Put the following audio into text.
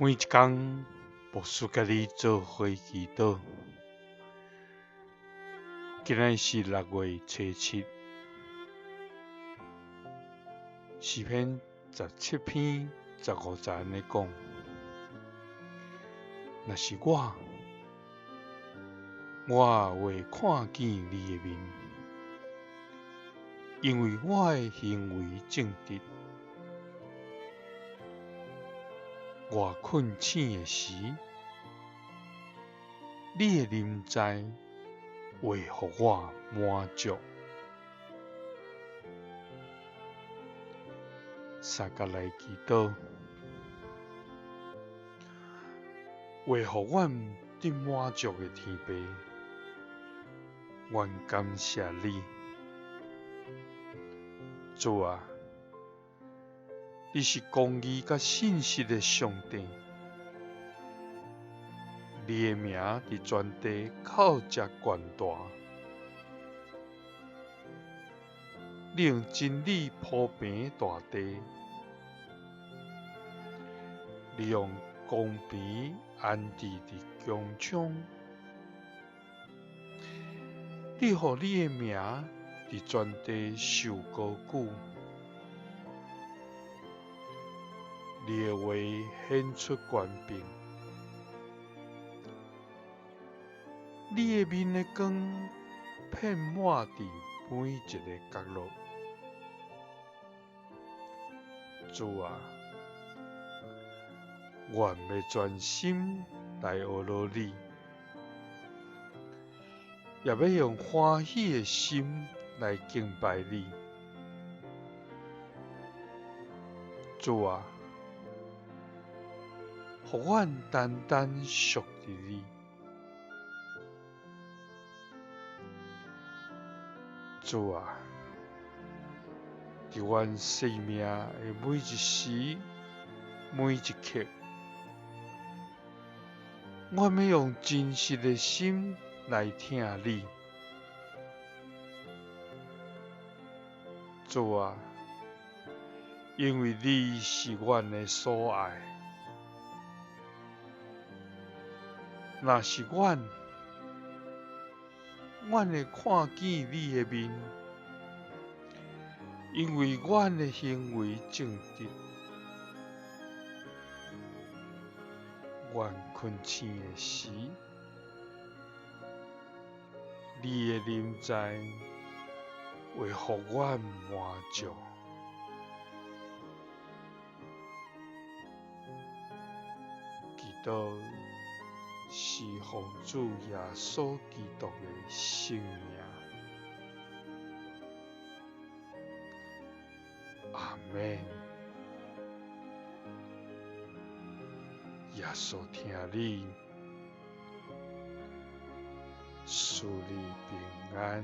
每一工，牧師佮你做伙祈禱。今仔日是6月初7，詩篇17篇15節按呢講：若是我，我會看見你的面，因為我的行為正直。我睏醒的時，你的臨在會予我滿足。相佮來祈禱，會予阮得滿足的天父，阮感謝你，主啊！你是公義佮信實的上帝，你的名佇全地靠遮懸大。你用真理鋪平大地，你用公平安置佇穹蒼，你予你的名佇全地受高舉。你的話顯出權柄，你的面的光遍滿佇每一个角落。主啊，阮欲專心來學落你，也欲用歡喜的心來敬拜你。主啊，予阮單單屬佇你。主啊，佇阮生命的每一時、每一刻，阮欲用真實的心來疼你。主啊，因為你是阮的所愛。若是阮，阮會看見你的面，因為阮的行為正直。阮睏醒的時，你的臨在會予阮滿足。祈禱是奉主耶穌基督的聖名。阿們。耶穌疼你，賜你平安。